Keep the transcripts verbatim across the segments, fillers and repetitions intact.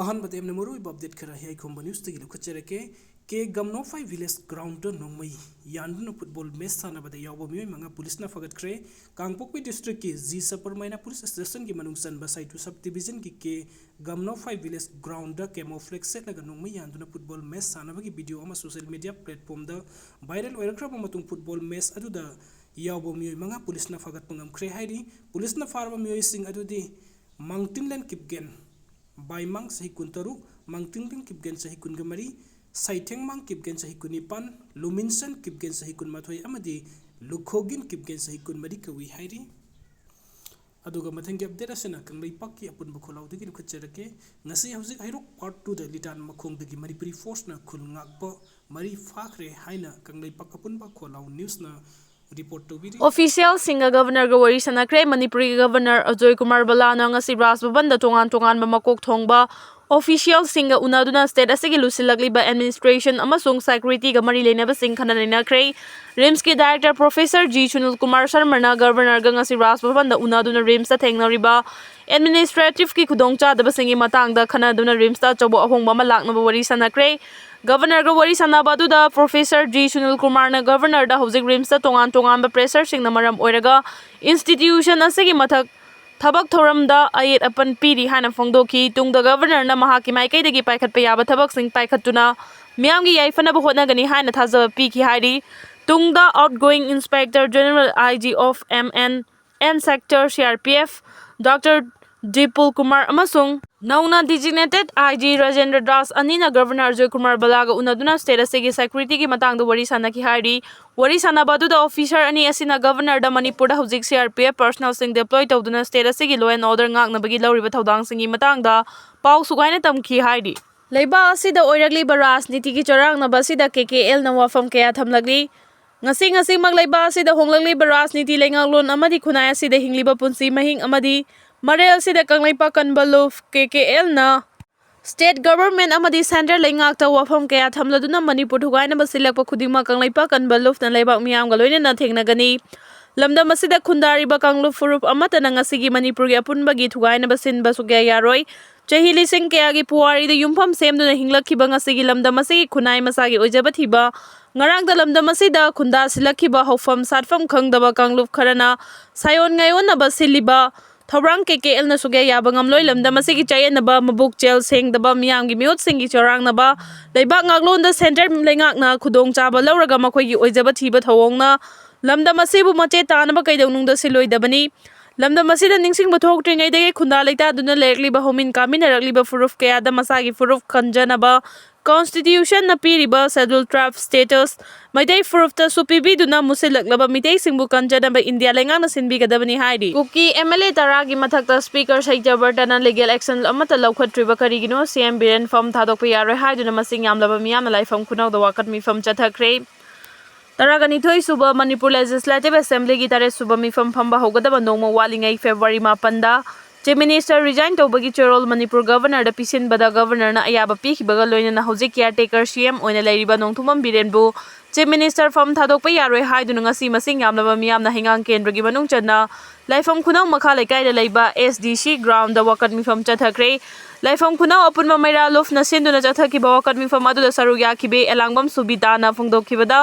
ꯑꯍꯥꯟꯕꯗ ꯌꯥꯝꯅ ꯃꯔꯨꯑꯣꯏꯕ ꯑꯞꯗꯦꯠ ꯈꯔ ꯍꯤꯌꯥꯏꯈꯣꯡꯕ ꯅ꯭ꯌꯨꯁꯇꯒꯤ ꯂꯧꯈꯠꯆꯔꯛꯀꯦ꯫ ꯀꯦ ꯒꯝꯅꯣꯐꯥꯏ ꯚꯤꯂꯦꯖ ꯒ꯭ꯔꯥꯎꯟꯗ ꯅꯣꯡꯃꯩ ꯌꯥꯟꯗꯨꯅ ꯐꯨꯠꯕꯣꯜ ꯃꯦꯆ ꯁꯥꯟꯅꯕꯗ ꯌꯥꯎꯕ ꯃꯤꯑꯣꯏ ꯃꯉꯥ ꯄꯨꯂꯤꯁꯅ ꯐꯥꯒꯠꯈ꯭ꯔꯦ꯫ ꯀꯥꯡꯄꯣꯛꯄꯤ ꯗꯤꯁꯇ꯭ꯔꯤꯛꯀꯤ ꯖꯤ ꯁꯄꯔꯃꯥꯏꯅꯥ ꯄꯨꯂꯤꯁ ꯁ꯭ꯇꯦꯁꯟꯒꯤ ꯃꯅꯨꯡ ꯆꯟꯕ ꯁꯥꯏꯇꯨ ꯁꯕ ꯗꯤꯕꯤꯖꯟꯒꯤ ꯀꯦ ꯒꯝꯅꯣꯐꯥꯏ ꯚꯤꯂꯦꯖ ꯒ꯭ꯔꯥꯎꯟꯗ ꯀꯦꯃꯣꯐ꯭ꯂꯦꯛꯁ ꯁꯦꯠꯂꯒ ꯅꯣꯡꯃꯩ ꯌꯥꯟꯗꯨꯅ ꯐꯨꯠꯕꯣꯜ ꯃꯦꯆ ꯁꯥꯟꯅꯕꯒꯤ ꯚꯤꯗꯤꯑꯣ ꯑꯃ ꯁꯣꯁꯤꯌꯦꯜ ꯃꯤꯗꯤꯌꯥ ꯄ꯭ꯂꯦꯠꯐꯣꯝꯗ ꯚꯥꯏꯔꯦꯜ ꯑꯣꯏꯔꯛꯈ꯭ꯔꯕ ꯃꯇꯨꯡ ꯐꯨꯠꯕꯣꯜ ꯃꯦꯆ ꯑꯗꯨꯗ ꯌꯥꯎꯕ ꯃꯤꯑꯣꯏ ꯃꯉꯥ ꯄꯨꯂꯤꯁꯅ ꯐꯥꯒꯠꯄ ꯉꯝꯈ꯭ꯔꯦ ꯍꯥꯏꯔꯤ꯫ ꯄꯨꯂꯤꯁꯅ ꯐꯥꯔꯕ ꯃꯤꯑꯣꯏꯁꯤꯡ ꯑꯗꯨꯗꯤ ꯃꯥꯡꯇꯤꯟꯂꯦꯟ ꯀꯤꯞꯒꯦꯟ, ꯕꯥꯏꯃꯥꯡ ꯆꯍꯤ ꯀꯨꯟꯇꯔꯨꯛ, ꯃꯥꯡꯇꯤꯟꯂꯦꯟ ꯀꯤꯞꯒꯦꯟ ꯆꯍꯤ ꯀꯨꯟꯒ ꯃꯔꯤ, ꯁꯥꯏꯊꯦꯡꯃꯥꯡ ꯀꯤꯞꯒꯦꯟ ꯆꯍꯤ ꯀꯨꯟꯅꯤꯄꯥꯟ, ꯂꯨꯃꯤꯟꯁꯟ ꯀꯤꯞꯒꯦꯟ ꯆꯍꯤ ꯀꯨꯟꯃꯥꯊꯣꯏ ꯑꯃꯗꯤ ꯂꯨꯈꯣꯒꯤꯟ ꯀꯤꯞꯒꯦꯟ ꯆꯍꯤ ꯀꯨꯟꯃꯔꯤ ꯀꯧꯏ ꯍꯥꯏꯔꯤ꯫ ꯑꯗꯨꯒ ꯃꯊꯪꯒꯤ ꯑꯞꯗꯦꯠ ꯑꯁꯤꯅ ꯀꯪꯂꯩꯄꯥꯛꯀꯤ ꯑꯄꯨꯟꯕ ꯈꯣꯜꯂꯥꯎꯗꯒꯤ ꯂꯧꯈꯠꯆꯔꯛꯀꯦ꯫ ꯉꯁꯤ ꯍꯧꯖꯤꯛ ꯍꯩꯔꯣꯛ ꯄꯥꯔꯠ ꯇꯨꯗ ꯂꯤꯇꯥꯟ ꯃꯈꯣꯡꯗꯒꯤ ꯃꯅꯤꯄꯨꯔꯤ ꯐꯣꯔꯁꯅ ꯈꯨꯜ ꯉꯥꯛꯄ ꯃꯔꯤ ꯐꯥꯈ꯭ꯔꯦ ꯍꯥꯏꯅ ꯀꯪꯂꯩꯄꯥꯛ ꯑꯄꯨꯟꯕ ꯈꯣꯜꯂꯥꯎ ꯅ꯭ꯌꯨꯁꯅ ꯔꯤꯄꯣꯔꯠ ꯇꯧꯕꯤꯔꯤ꯫ ꯑꯣꯐꯤꯁꯤꯌꯦꯜꯁꯤꯡꯒ ꯒꯕꯔꯅꯔꯒ ꯋꯥꯔꯤ ꯁꯥꯟꯅꯈ꯭ꯔꯦ꯫ ꯃꯅꯤꯄꯨꯔꯒꯤ ꯒꯕꯔꯅꯔ ꯑꯖꯣꯏ ꯀꯨꯃꯥꯔ ꯕꯂꯥꯅ ꯉꯁꯤ ꯔꯥꯖ ꯚꯕꯟꯗ ꯇꯣꯉꯥꯟ ꯇꯣꯉꯥꯟꯕ ꯃꯀꯣꯛ ꯊꯣꯡꯕ ꯑꯣꯐꯤꯁꯤꯌꯦꯜꯁꯤꯡꯒ ꯎꯅꯗꯨꯅ ꯁ꯭ꯇꯦꯠ ꯑꯁꯤꯒꯤ ꯂꯨꯁꯤꯜꯂꯛꯂꯤꯕ ꯑꯦꯗꯃꯤꯅꯤꯁꯇ꯭ꯔꯦꯁꯟ ꯑꯃꯁꯨꯡ ꯁꯦꯀ꯭ꯌꯨꯔꯤꯇꯤꯒ ꯃꯔꯤ ꯂꯩꯅꯕꯁꯤꯡ ꯈꯟꯅ ꯅꯩꯅꯈ꯭ꯔꯦ꯫ ꯔꯤꯝꯁꯀꯤ director professor G Sunil Kumar ꯁꯔꯃꯅ ꯒꯕꯔꯅꯔꯒ ꯉꯁꯤ ꯔꯥꯖ ꯚꯕꯟꯗ ꯎꯅꯗꯨꯅ ꯔꯤꯝꯁꯇ ꯊꯦꯡꯅꯔꯤꯕ ꯑꯦꯗꯃꯤꯅꯤꯁꯇ꯭ꯔꯦꯇꯤꯚꯀꯤ ꯈꯨꯗꯣꯡꯆꯥꯗꯕꯁꯤꯡꯒꯤ ꯃꯇꯥꯡꯗ ꯈꯟꯅꯗꯨꯅ ꯔꯤꯝꯁꯇ ꯑꯆꯧꯕ ꯑꯍꯣꯡꯕ ꯑꯃ ꯂꯥꯛꯅꯕ ꯋꯥꯔꯤ ꯁꯥꯟꯅꯈ꯭ꯔꯦ꯫ ꯒꯕꯔꯅꯔꯒ ꯋꯥꯔꯤ ꯁꯥꯟꯅꯕ ꯑꯗꯨꯗ ꯄ꯭ꯔꯣꯐꯦꯁꯔ ꯖꯤ ꯁꯨꯅꯤꯜ ꯀꯨꯃꯥꯔꯅ ꯒꯕꯔꯅꯔꯗ ꯍꯧꯖꯤꯛ ꯔꯤꯝꯁꯇ ꯇꯣꯉꯥꯟ ꯇꯣꯉꯥꯟꯕ ꯄ꯭ꯔꯦꯁꯔꯁꯤꯡꯅ ꯃꯔꯝ ꯑꯣꯏꯔꯒ ꯏꯟꯁꯇꯤꯇ꯭ꯌꯨꯁꯟ ꯑꯁꯤꯒꯤ ꯃꯊꯛ ꯊꯕꯛ ꯊꯧꯔꯝꯗ ꯑꯌꯦꯠ ꯑꯄꯟ ꯄꯤꯔꯤ ꯍꯥꯏꯅ ꯐꯣꯡꯗꯣꯛꯈꯤ꯫ ꯇꯨꯡꯗ ꯒꯕꯔꯅꯔꯅ ꯃꯍꯥꯛꯀꯤ ꯃꯥꯏꯀꯩꯗꯒꯤ ꯄꯥꯏꯈꯠꯄ ꯌꯥꯕ ꯊꯕꯛꯁꯤꯡ ꯄꯥꯏꯈꯠꯇꯨꯅ ꯃꯤꯌꯥꯝꯒꯤ ꯌꯥꯏꯐꯅꯕ ꯍꯣꯠꯅꯒꯅꯤ ꯍꯥꯏꯅ ꯊꯥꯖꯕ ꯄꯤꯈꯤ ꯍꯥꯏꯔꯤ꯫ ꯇꯨꯡꯗ Outgoing Inspector General, I G of M N and Sector C R P F, doctor Dipul Kumar ꯑꯃꯁꯨꯡ ꯅꯧꯅ designated I G Rajendra Das ꯑꯅꯤꯅ ꯒꯕꯔꯅꯔ ꯑꯖꯣꯏ ꯀꯨꯃꯥꯔ ꯕꯂꯥꯒ ꯎꯅꯗꯨꯅ ꯁ꯭ꯇꯦꯠ ꯑꯁꯤꯒꯤ ꯁꯦꯀ꯭ꯌꯨꯔꯤꯇꯤꯒꯤ ꯃꯇꯥꯡꯗ ꯋꯥꯔꯤ ꯁꯥꯟꯅꯈꯤ ꯍꯥꯏꯔꯤ꯫ ꯋꯥꯔꯤ ꯁꯥꯟꯅꯕ ꯑꯗꯨꯗ ꯑꯣꯐꯤꯁꯔ ꯑꯅꯤ ꯑꯁꯤꯅ ꯒꯕꯔꯅꯔꯗ ꯃꯅꯤꯄꯨꯔꯗ ꯍꯧꯖꯤꯛ C R P F ꯄꯔꯁꯅꯦꯜꯁꯤꯡ ꯗꯤꯄ꯭ꯂꯣꯏ ꯇꯧꯗꯨꯅ ꯁ꯭ꯇꯦꯠ ꯑꯁꯤꯒꯤ law and order ꯉꯥꯛꯅꯕꯒꯤ ꯂꯧꯔꯤꯕ ꯊꯧꯗꯥꯡꯁꯤꯡꯒꯤ ꯃꯇꯥꯡꯗ ꯄꯥꯎ ꯁꯨꯒꯥꯏꯅ ꯇꯝꯈꯤ ꯍꯥꯏꯔꯤ꯫ ꯂꯩꯕꯥꯛ ꯑꯁꯤꯗ ꯑꯣꯏꯔꯛꯂꯤꯕ ꯔꯥꯖꯅꯤꯇꯤꯒꯤ ꯆꯔꯥꯡꯅꯕ ꯑꯁꯤꯗ ꯀꯦ ꯀꯦ ꯑꯦꯜꯅ ꯋꯥꯐꯝ ꯀꯌꯥ ꯊꯝꯂꯛꯂꯤ꯫ ꯉꯁꯤ ꯉꯁꯤꯃꯛ ꯂꯩꯕꯥꯛ ꯑꯁꯤꯗ ꯍꯣꯡꯂꯛꯂꯤꯕ ꯔꯥꯖꯅꯤꯇꯤ ꯂꯩꯉꯥꯛꯂꯣꯟ ꯑꯃꯗꯤ ꯈꯨꯟꯅꯥꯏ ꯑꯁꯤꯗ ꯍꯤꯡꯂꯤꯕ ꯄꯨꯟꯁꯤ ꯃꯍꯤꯡ ꯑꯃꯗꯤ ꯃꯔꯦꯜ ꯑꯁꯤꯗ ꯀꯪꯂꯩꯄꯥꯛ ꯀꯟꯕ ꯂꯨꯞ ꯀꯦ ꯀꯦ ꯑꯦꯜꯅ ꯁ꯭ꯇꯦꯠ ꯒꯚꯔꯟꯃꯦꯟꯠ ꯑꯃꯗꯤ ꯁꯦꯟꯇ꯭ꯔ ꯂꯩꯉꯥꯛꯇ ꯋꯥꯐꯝ ꯀꯌꯥ ꯊꯝꯂꯗꯨꯅ ꯃꯅꯤꯄꯨꯔ ꯊꯨꯒꯥꯏꯅꯕ ꯁꯤꯜꯂꯛꯄ ꯈꯨꯗꯤꯡꯃꯛ ꯀꯪꯂꯩꯄꯥꯛ ꯀꯟꯕ ꯂꯨꯞꯅ ꯂꯩꯕꯥꯛ ꯃꯤꯌꯥꯝꯒ ꯂꯣꯏꯅꯅ ꯊꯦꯡꯅꯒꯅꯤ꯫ ꯂꯝꯗꯝ ꯑꯁꯤꯗ ꯈꯨꯟꯗꯥꯔꯤꯕ ꯀꯥꯡꯂꯨꯞ ꯐꯨꯔꯨꯞ ꯑꯃꯠꯇꯅ ꯉꯁꯤꯒꯤ ꯃꯅꯤꯄꯨꯔꯒꯤ ꯑꯄꯨꯟꯕꯒꯤ ꯊꯨꯒꯥꯏꯅꯕ ꯁꯤꯟꯕ ꯁꯨꯛꯌꯥ ꯌꯥꯔꯣꯏ꯫ ꯆꯍꯤ ꯂꯤꯁꯤꯡ ꯀꯌꯥꯒꯤ ꯄꯨꯋꯥꯔꯤꯗ ꯌꯨꯝꯐꯝ ꯁꯦꯝꯗꯨꯅ ꯍꯤꯡꯂꯛꯈꯤꯕ ꯉꯁꯤꯒꯤ ꯂꯝꯗꯝ ꯑꯁꯤꯒꯤ ꯈꯨꯟꯅꯥꯏ ꯃꯁꯥꯒꯤ ꯑꯣꯏꯖꯕ ꯊꯤꯕ, ꯉꯔꯥꯡꯗ ꯂꯝꯗꯝ ꯑꯁꯤꯗ ꯈꯨꯟꯗꯥꯁꯤꯜꯂꯛꯈꯤꯕ ꯍꯧꯐꯝ ꯁꯥꯠꯐꯝ ꯈꯪꯗꯕ ꯀꯥꯡꯂꯨꯞ ꯈꯔꯅ ꯁꯥꯌꯣꯟ ꯉꯥꯌꯣꯟꯅꯕ ꯁꯤꯜꯂꯤꯕ ꯊꯧꯔꯥꯡ ꯀꯦ ꯀꯦ ꯑꯦꯜꯅ ꯁꯨꯛꯌꯥ ꯌꯥꯕ ꯉꯝꯂꯣꯏ꯫ ꯂꯝꯗꯝ ꯑꯁꯤꯒꯤ ꯆꯌꯦꯠꯅꯕ, ꯃꯕꯨꯛ ꯆꯦꯜ ꯁꯦꯡꯗꯕ, ꯃꯤꯌꯥꯝꯒꯤ ꯃꯤꯍꯨꯠꯁꯤꯡꯒꯤ ꯆꯔꯥꯡꯅꯕ, ꯂꯩꯕꯥꯛ ꯉꯥꯛꯂꯣꯟꯗ ꯁꯦꯟꯇꯔ ꯂꯩꯉꯥꯛꯅ ꯈꯨꯗꯣꯡꯆꯥꯕ ꯂꯧꯔꯒ ꯃꯈꯣꯏꯒꯤ ꯑꯣꯏꯖꯕ ꯊꯤꯕ ꯊꯧꯑꯣꯡꯅ ꯂꯝꯗꯝ ꯑꯁꯤꯕꯨ ꯃꯆꯦꯠ ꯇꯥꯅꯕ ꯀꯩꯗꯧꯅꯨꯡꯗ ꯁꯤꯜꯂꯣꯏꯗꯕꯅꯤ꯫ ꯂꯝꯗꯝ ꯑꯁꯤꯗ ꯅꯤꯡꯁꯤꯡꯕ ꯊꯣꯛꯇ꯭ꯔꯤꯉꯩꯗꯒꯤ ꯈꯨꯟꯗꯥ ꯂꯩꯇꯥꯗꯨꯅ ꯂꯩꯔꯛꯂꯤꯕ ꯍꯧꯃꯤꯟ ꯀꯥꯃꯤꯟꯅꯔꯛꯂꯤꯕ ꯐꯨꯔꯨꯞ ꯀꯌꯥꯗ ꯃꯁꯥꯒꯤ ꯐꯨꯔꯨꯞ ꯀꯟꯖꯅꯕ, Constitutionꯅ ꯄꯤꯔꯤꯕ Scheduled Tribe status, ꯃꯩꯇꯩ ꯐꯨꯔꯨꯞꯇꯁꯨ ꯄꯤꯕꯤꯗꯨꯅ ꯃꯨꯁꯤꯜꯂꯛꯂꯕ ꯃꯤꯇꯩꯁꯤꯡꯕꯨ ꯀꯟꯖꯅꯕ ꯏꯟꯗꯤꯌꯥ ꯂꯩꯉꯥꯛꯅ ꯁꯤꯟꯕꯤꯒꯗꯕꯅꯤ ꯍꯥꯏꯔꯤ꯫ ꯀꯨꯀꯤ ꯑꯦꯝ ꯑꯦꯜ ꯑꯦ ꯇꯔꯥꯒꯤ ꯃꯊꯛꯇ Speaker ꯁꯩꯇ꯭ꯌꯕ꯭ꯔꯇꯅ legal action ꯑꯃꯠꯇ ꯂꯧꯈꯠꯇ꯭ꯔꯤꯕ ꯀꯔꯤꯒꯤꯅꯣ? ꯁꯤ ꯑꯦꯝ ꯕꯤꯔꯦꯟ ꯐꯝ ꯊꯥꯗꯣꯛꯄ ꯌꯥꯔꯣꯏ ꯍꯥꯏꯗꯨꯅ ꯃꯁꯤꯡ ꯌꯥꯝꯂꯕ ꯃꯤꯌꯥꯝꯅ ꯂꯥꯏꯐꯝ ꯈꯨꯅꯧꯗ ꯋꯥꯀꯠ ꯃꯤꯐꯝ ꯆꯠꯊꯈ꯭ꯔꯦ꯫ ꯇꯔꯥꯒ ꯅꯤꯊꯣꯏ ꯁꯨꯕ ꯃꯅꯤꯄꯨꯔ Legislative Assemblyꯒꯤ ꯇꯔꯦꯠ ꯁꯨꯕ ꯃꯤꯐꯝ ꯐꯝꯕ ꯍꯧꯒꯗꯕ ꯅꯣꯡꯃ ꯋꯥꯠꯂꯤꯉꯩ February ꯃꯥꯄꯟꯗ Chief Minister resign ꯇꯧꯕꯒꯤ ꯆꯦꯔꯣꯜ ꯃꯅꯤꯄꯨꯔ Governorꯗ ꯄꯤꯁꯤꯟꯕꯗ Governorꯅ ꯑꯌꯥꯕ ꯄꯤꯈꯤꯕꯒ ꯂꯣꯏꯅꯅ ꯍꯧꯖꯤꯛ caretaker ꯁꯤ ꯑꯦꯝ ꯑꯣꯏꯅ ꯂꯩꯔꯤꯕ ꯅꯣꯡꯊꯣꯝꯕꯝ ꯕꯤꯔꯦꯟꯕꯨ Chief Minister ꯐꯝ ꯊꯥꯗꯣꯛꯄ ꯌꯥꯔꯣꯏ ꯍꯥꯏꯗꯨꯅ ꯉꯁꯤ ꯃꯁꯤꯡ ꯌꯥꯝꯂꯕ ꯃꯤꯌꯥꯝꯅ ꯍꯩꯉꯥꯡ ꯀꯦꯟꯗ꯭ꯔꯒꯤ ꯃꯅꯨꯡ ꯆꯟꯅ ꯂꯥꯏꯐꯝ ꯈꯨꯅꯧ ꯃꯈꯥ ꯂꯩꯀꯥꯏꯗ ꯂꯩꯕ S D C groundꯗ ꯋꯥꯀꯠ ꯃꯤꯐꯝ ꯆꯠꯊꯈ꯭ꯔꯦ꯫ ꯂꯥꯏꯐꯝ ꯈꯨꯅꯧ ꯑꯄꯨꯟꯕ ꯃꯩꯔꯥ ꯂꯨꯞꯅ ꯁꯤꯟꯗꯨꯅ ꯆꯠꯊꯈꯤꯕ ꯋꯥꯀꯠ ꯃꯤꯐꯝ ꯑꯗꯨꯗ ꯁꯔꯨꯛ ꯌꯥꯈꯤꯕꯤ ꯑꯦꯂꯥꯡꯕꯝ ꯁꯨꯕꯤꯇꯥꯅ ꯐꯣꯡꯗꯣꯛꯈꯤꯕꯗ,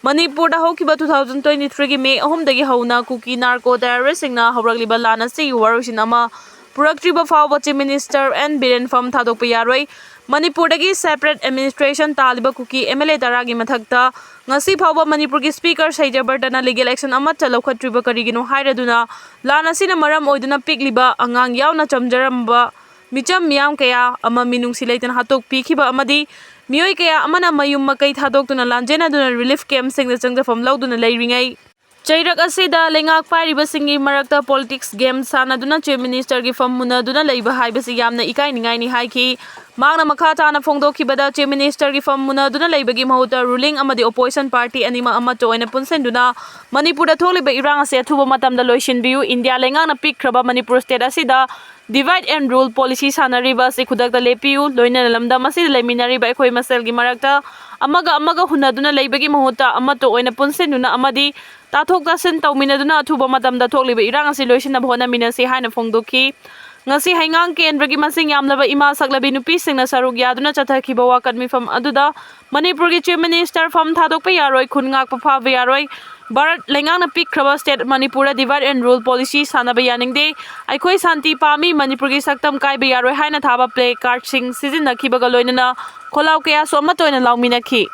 ꯃꯅꯤꯄꯨꯔꯗ ꯍꯧꯈꯤꯕ two thousand twenty threeꯒꯤ May ꯑꯍꯨꯝꯗꯒꯤ ꯍꯧꯅ ꯀꯨꯀꯤ narco terroristꯁꯤꯡꯅ ꯍꯧꯔꯛꯂꯤꯕ ꯂꯥꯟ ꯑꯁꯤꯒꯤ ꯋꯥꯔꯣꯏꯁꯤꯟ ꯑꯃ ꯄꯨꯔꯛꯇ꯭ꯔꯤꯕ ꯐꯥꯎꯕ Chief Minister N ꯕꯤꯔꯦꯟ ꯐꯝ ꯊꯥꯗꯣꯛꯄ ꯌꯥꯔꯣꯏ꯫ ꯃꯅꯤꯄꯨꯔꯗꯒꯤ separate administration ꯇꯥꯜꯂꯤꯕ Kuki M L A ꯇꯔꯥꯒꯤ ꯃꯊꯛꯇ ꯉꯁꯤ ꯐꯥꯎꯕ ꯃꯅꯤꯄꯨꯔꯒꯤ Speaker ꯁꯩꯖꯕꯔꯇꯅ legal action ꯑꯃꯠꯇ ꯂꯧꯈꯠꯇ꯭ꯔꯤꯕ ꯀꯔꯤꯒꯤꯅꯣ ꯍꯥꯏꯔꯗꯨꯅ, ꯂꯥꯟ ꯑꯁꯤꯅ ꯃꯔꯝ ꯑꯣꯏꯗꯨꯅ ꯄꯤꯛꯂꯤꯕ ꯑꯉꯥꯡ ꯌꯥꯎꯅ ꯆꯝꯖꯔꯝꯕ ꯃꯤꯆꯝ ꯃꯤꯌꯥꯝ ꯀꯌꯥ ꯑꯃ ꯃꯤꯅꯨꯡꯁꯤ ꯂꯩꯇꯅ ꯍꯥꯠꯇꯣꯛꯄꯤꯈꯤꯕ ꯑꯃꯗꯤ ꯃꯤꯑꯣꯏ ꯀꯌꯥ ꯑꯃꯅ ꯃꯌꯨꯝ ꯃꯀꯩ ꯊꯥꯗꯣꯛꯇꯨꯅ ꯂꯥꯟꯖꯦꯟꯅꯗꯨꯅ relief campꯁꯤꯡꯗ ꯆꯪꯖꯐꯝ ꯂꯧꯗꯨꯅ ꯂꯩꯔꯤꯉꯩ, ꯆꯩꯔꯛ ꯑꯁꯤꯗ ꯂꯩꯉꯥꯛ ꯄꯥꯏꯔꯤꯕꯁꯤꯡꯒꯤ ꯃꯔꯛꯇ politics game ꯁꯥꯟꯅꯗꯨꯅ Chief Ministerꯒꯤ ꯐꯝ ꯃꯨꯟꯅꯗꯨꯅ ꯂꯩꯕ ꯍꯥꯏꯕꯁꯤ ꯌꯥꯝꯅ ꯏꯀꯥꯏꯅꯤꯡꯉꯥꯏꯅꯤ ꯍꯥꯏꯈꯤ꯫ ꯃꯍꯥꯛꯅ ꯃꯈꯥ ꯇꯥꯅ ꯐꯣꯡꯗꯣꯛꯈꯤꯕꯗ, Chief Ministerꯒꯤ ꯐꯝ ꯃꯨꯟꯅꯗꯨꯅ ꯂꯩꯕꯒꯤ ꯃꯍꯨꯠꯇ ruling ꯑꯃꯗꯤ opposition party ꯑꯅꯤꯃꯛ ꯑꯃꯠꯇ ꯑꯣꯏꯅ ꯄꯨꯟꯁꯤꯟꯗꯨꯅ ꯃꯅꯤꯄꯨꯔꯗ ꯊꯣꯛꯂꯤꯕ ꯏꯔꯥꯡ ꯑꯁꯤ ꯑꯊꯨꯕ ꯃꯇꯝꯗ ꯂꯣꯏꯁꯤꯟꯕꯤꯌꯨ, ꯏꯟꯗꯤꯌꯥ ꯂꯩꯉꯥꯛꯅ ꯄꯤꯛꯈ꯭ꯔꯕ ꯃꯅꯤꯄꯨꯔ state ꯑꯁꯤꯗ divide and rule policy ꯁꯥꯟꯅꯔꯤꯕ ꯑꯁꯤ ꯈꯨꯗꯛꯇ ꯂꯦꯞꯄꯤꯌꯨ, ꯂꯣꯏꯅꯅ ꯂꯝꯗꯝ ꯑꯁꯤꯗ ꯂꯩꯃꯤꯟꯅꯔꯤꯕ ꯑꯩꯈꯣꯏ ꯃꯁꯦꯜꯒꯤ ꯃꯔꯛꯇ ꯑꯃꯒ ꯑꯃꯒ ꯍꯨꯟꯅꯗꯨꯅ ꯂꯩꯕꯒꯤ ꯃꯍꯨꯠꯇ ꯑꯃꯠꯇ ꯑꯣꯏꯅ ꯄꯨꯟꯁꯤꯟꯗꯨꯅ ꯑꯃꯗꯤ ꯇꯥꯊꯣꯛ ꯇꯥꯁꯤꯟ ꯇꯧꯃꯤꯟꯅꯗꯨꯅ ꯑꯊꯨꯕ ꯃꯇꯝꯗ ꯊꯣꯛꯂꯤꯕ ꯏꯔꯥꯡ ꯑꯁꯤ ꯂꯣꯏꯁꯤꯟꯅꯕ ꯍꯣꯠꯅꯃꯤꯟꯅꯁꯤ ꯍꯥꯏꯅ ꯐꯣꯡꯗꯣꯛꯈꯤ꯫ ꯉꯁꯤ ꯍꯩꯉꯥꯡ ꯀꯦꯟꯗ꯭ꯔꯒꯤ ꯃꯁꯤꯡ ꯌꯥꯝꯂꯕ ꯏꯃꯥ ꯁꯛꯂꯕꯤ ꯅꯨꯄꯤꯁꯤꯡꯅ ꯁꯔꯨꯛ ꯌꯥꯗꯨꯅ ꯆꯠꯊꯈꯤꯕ ꯋꯥꯀꯠ ꯃꯤꯐꯝ ꯑꯗꯨꯗ ꯃꯅꯤꯄꯨꯔꯒꯤ Chief Minister ꯐꯝ ꯊꯥꯗꯣꯛꯄ ꯌꯥꯔꯣꯏ, ꯈꯨꯟ ꯉꯥꯛꯄ ꯐꯥꯕ ꯌꯥꯔꯣꯏ, ꯚꯥꯔꯠ ꯂꯩꯉꯥꯛꯅ ꯄꯤꯈ꯭ꯔꯕ state ꯃꯅꯤꯄꯨꯔꯗ divide and rule policy ꯁꯥꯟꯅꯕ ꯌꯥꯅꯤꯡꯗꯦ, ꯑꯩꯈꯣꯏ ꯁꯥꯟꯇꯤ ꯄꯥꯝꯃꯤ, ꯃꯅꯤꯄꯨꯔꯒꯤ ꯁꯛꯇꯝ ꯀꯥꯏꯕ ꯌꯥꯔꯣꯏ ꯍꯥꯏꯅ ꯊꯥꯕ placardꯁꯤꯡ ꯁꯤꯖꯤꯟꯅꯈꯤꯕꯒ ꯂꯣꯏꯅꯅ ꯈꯣꯜꯂꯥꯎ ꯀꯌꯥꯁꯨ ꯑꯃꯠꯇ ꯑꯣꯏꯅ ꯂꯥꯎꯃꯤꯟꯅꯈꯤ꯫